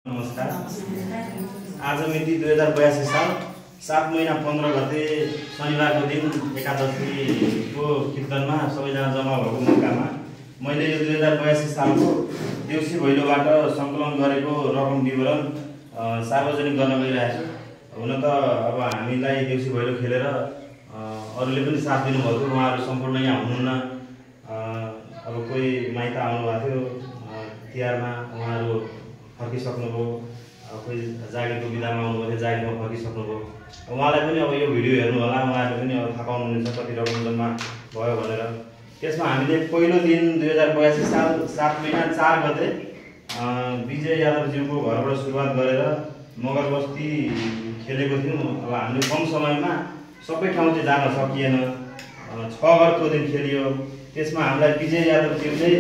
नमस्कार। आज मिति 2082 साल 7 महिना 15 गते शनिबारको दिन एकादशीको कीर्तनमा सबैजना जम्मा भएको मौकामा मैले यो 2082 सालको देउसी भैलोबाट सङ्कलन गरेको रकम विवरण सार्वजनिक गर्न गइरहेको छु। हुन त अब हामीलाई देउसी भैलो खेलेर अरूले पनि साथ दिनुभएको थियो। उहाँहरू सम्पूर्ण यहाँ हुनुहुन्न। अब कोही माइत आउनुभएको थियो तिहारमा, उहाँहरू फर्किसक्नुभयो। कोही जागिरको बिदामा आउनुभयो, जागिरमा फर्किसक्नुभयो। उहाँलाई पनि अब यो भिडियो हेर्नु होला, उहाँहरूले पनि अब थाहा पाउनुहुन्छ कति रकम जम्मा भयो भनेर। त्यसमा हामीले पहिलो दिन 2082 साल 7 महिना 4 गते विजय यादवज्यूको घरबाट सुरुवात गरेर मगरबस्ती खेलेको थियौँ। अब हामीले कम समयमा सबै ठाउँ चाहिँ जान सकिएन। 6 घरको दिन खेलियो। त्यसमा हामीलाई विजय यादवज्यूले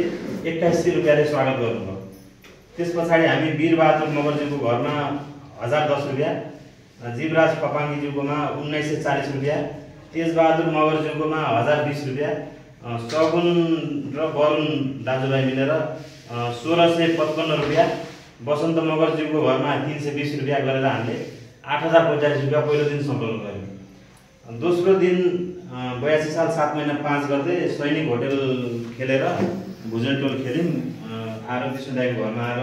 8100 रुपियाँले स्वागत गर्नुभयो। त्यस पछाडि हामी वीरबहादुर मगरज्यूको घरमा 1010 रुपियाँ, जीवराज पपाङ्गीज्यूकोमा 1940 रुपियाँ, तेजबहादुर मगरज्यूकोमा 1020 रुपियाँ, सगुन र वरुण दाजुभाइ मिलेर 1655 रुपियाँ, बसन्त मगरज्यूको घरमा 320 रुपियाँ गरेर हामीले 8045 रुपियाँ पहिलो दिन सङ्कलन गऱ्यौँ। दोस्रो दिन 82 साल 7 महिना 5 गते सैनिक होटल खेलेर भुजेलटोल खेल्यौँ। आरती सुन्दाईको घरमा आएर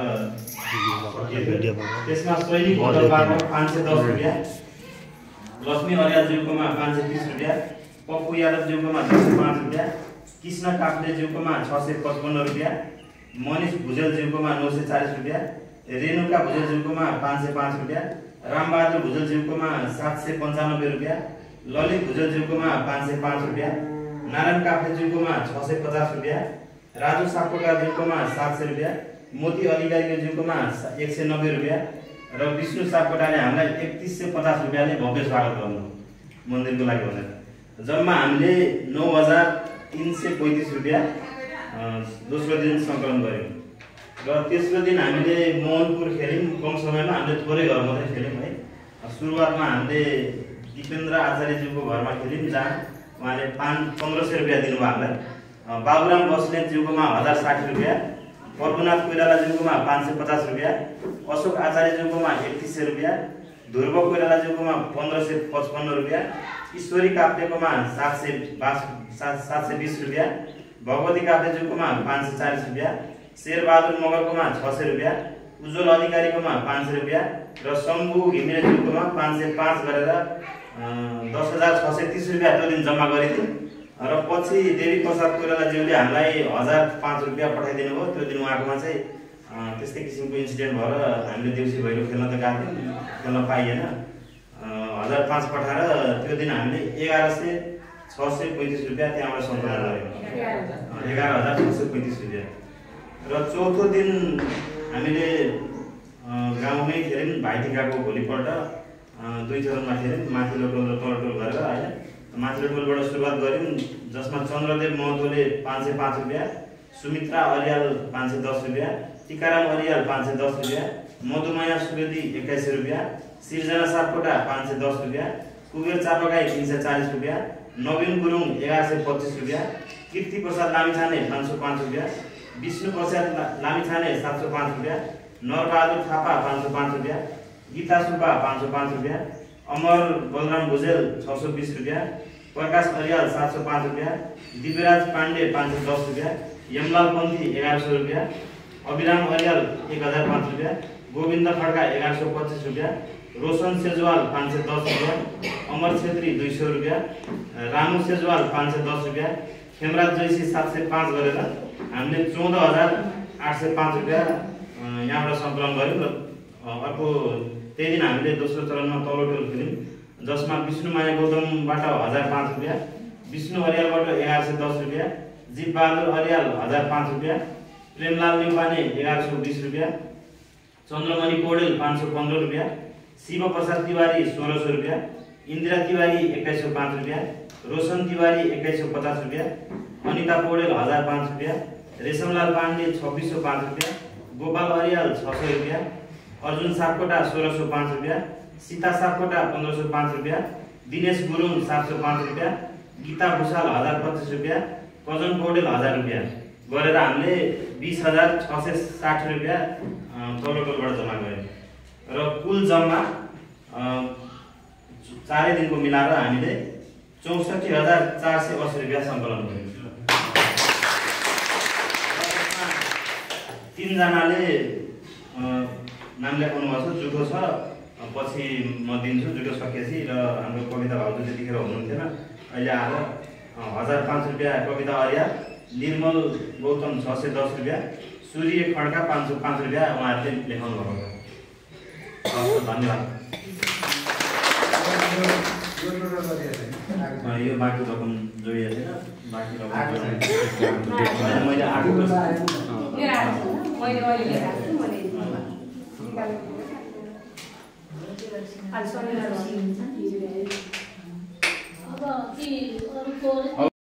त्यसमा सैनिक होटलबाट 510 रुपियाँ, लक्ष्मी अर्यालज्यूकोमा 530 रुपियाँ, पप्पू यादवज्यूकोमा 205 रुपियाँ, कृष्ण काफ्लेज्यूकोमा 655 रुपियाँ, मनिष भुजेलज्यूकोमा 940 रुपियाँ, रेणुका भुजेलज्यूकोमा 505 रुपियाँ, रामबहादुर भुजेलज्यूकोमा 795 रुपियाँ, ललित भुजेलज्यूकोमा 505 रुपियाँ, नारायण काफ्लेज्यूकोमा 650 रुपियाँ, राजु सापकोटाज्यूकोमा 700 रुपियाँ, मोती अधिकारीज्यूकोमा 190 रुपियाँ र विष्णु सापकोटाले हामीलाई 3150 रुपियाँले भव्य स्वागत गर्नु मन्दिरको लागि भनेर। जम्मा हामीले 9335 रुपियाँ दोस्रो दिन सङ्कलन गऱ्यौँ। र तेस्रो दिन हामीले मोहनपुर खेल्यौँ। कम समयमा हामीले थोरै घर मात्रै खेल्यौँ है। सुरुवातमा हामीले दिपेन्द्र आचार्यज्यूको घरमा खेल्यौँ, जहाँ उहाँले 1500 रुपियाँ दिनुभयो हामीलाई। बाबुराम बस्नेतज्यूकोमा 1060 रुपियाँ, प्रभुनाथ कोइरालाज्यूकोमा 550 रुपियाँ, अशोक आचार्यज्यूकोमा 3100 रुपियाँ, ध्रुव कोइरालाज्यूकोमा 1555 रुपियाँ, ईश्वरी काफ्लेकोमा 720 रुपियाँ, भगवती काफ्लेज्यूकोमा 540 रुपियाँ, शेरबहादुर मगरकोमा 600 रुपियाँ, उज्जवल अधिकारीकोमा 500 रुपियाँ र शम्भु घिमिरेज्यूकोमा 505 गरेर 10,630 रुपियाँ त्यो दिन जम्मा गरिदिउँ। र पछि देवी प्रसाद कोइरालाज्यूले हामीलाई 1005 रुपियाँ पठाइदिनु भयो। त्यो दिन उहाँकोमा चाहिँ त्यस्तै किसिमको इन्सिडेन्ट भएर हामीले देउसी भैलो खेल्न त गएको थियौँ, खेल्न पाइएन। 1005 पठाएर त्यो दिन हामीले 11,635 रुपियाँ त्यहाँबाट सङ्कलन गऱ्यौँ। 11,635 रुपियाँ। र चौथो दिन हामीले गाउँमै खेल्यौँ। भाइटिकाको भोलिपल्ट 2 चरणमा खेल्यौँ, माथिल्लो टोल र तल्लो टोल गरेर होइन। माथिल्लो टोलबाट सुरुवात गऱ्यौँ, जसमा चन्द्रदेव महतोले 505 रुपियाँ, सुमित्रा अरियाल 510 रुपियाँ, टिकाराम अरियाल 510 रुपियाँ, मधुमाया सुवेदी 2100 रुपियाँ, सिर्जना सापकोटा 510 रुपियाँ, कुबेर चापागाई 340 रुपियाँ, नवीन गुरुङ 1125 रुपियाँ, कीर्ति प्रसाद लामिछाने 505 रुपियाँ, विष्णु प्रसाद लामिछाने 705 रुपियाँ, नरबहादुर थापा 505 रुपियाँ, गीता सुब्बा 505 रुपियाँ, अमर बलराम भुजेल 620 रुपियाँ, प्रकाश अरियाल 705 रुपियाँ, दिव्यराज पाण्डे 510 रुपियाँ, यमलाल पन्थी 1100 रुपियाँ, अभिराम अरियाल 1005 रुपियाँ, गोविन्द खड्का 1125 रुपियाँ, रोशन सेजवाल 510 रुपियाँ, अमर छेत्री 200 रुपियाँ, रामु सेजवाल 510 रुपियाँ, खेमराज जैसी 705 गरेर हामीले 14,805 रुपियाँ यहाँबाट सङ्कलन गऱ्यौँ। र अर्को त्यही दिन हामीले दोस्रो चरणमा तल्लो टोल खेल्यौँ, जसमा विष्णुमाया गौतमबाट 1005 रुपियाँ, विष्णु अरियालबाट 1110 रुपियाँ, जीवबहादुर अरियाल 1005 रुपियाँ, प्रेमलाल निम्पाने 1120 रुपियाँ, चन्द्रमणि पौडेल 515 रुपियाँ, शिव प्रसाद तिवारी 1600 रुपियाँ, इन्दिरा तिवारी 2105 रुपियाँ, रोशन तिवारी 2150 रुपियाँ, अनिता पौडेल 1005 रुपियाँ, रेशमलाल पाण्डे 2605 रुपियाँ, गोपाल अरियाल 600 रुपियाँ, अर्जुन सापकोटा 1605 रुपियाँ, सीता सापकोटा 1505 रुपियाँ, दिनेश गुरुङ 705 रुपियाँ, गीता भूषाल 1025 रुपियाँ, कजन पौडेल 1000 रुपियाँ गरेर हामीले 20,660 रुपियाँ तल्लो टोलबाट जम्मा गऱ्यौँ। जम्मा 4 दिनको मिलाएर हामीले 64,480 रुपैयाँ सङ्कलन गर्यौँ। 3 जनाले नाम लेखाउनु भएको छ, जुटो छ, पछि म दिन्छु जुटो सकेपछि। र हाम्रो कविता भाउजू त्यतिखेर हुनुहुन्थेन, अहिले आएर 1,005 रुपैयाँ कविता अर्या, निर्मल गौतम 610 रुपैयाँ, सूर्य खड्का 505 रुपैयाँ उहाँहरूले लेखाउनु भएको छ। धन्यवाद। यो बाँकी रकम जोडिएको छैन, बाँकी रकम मैले आएको अब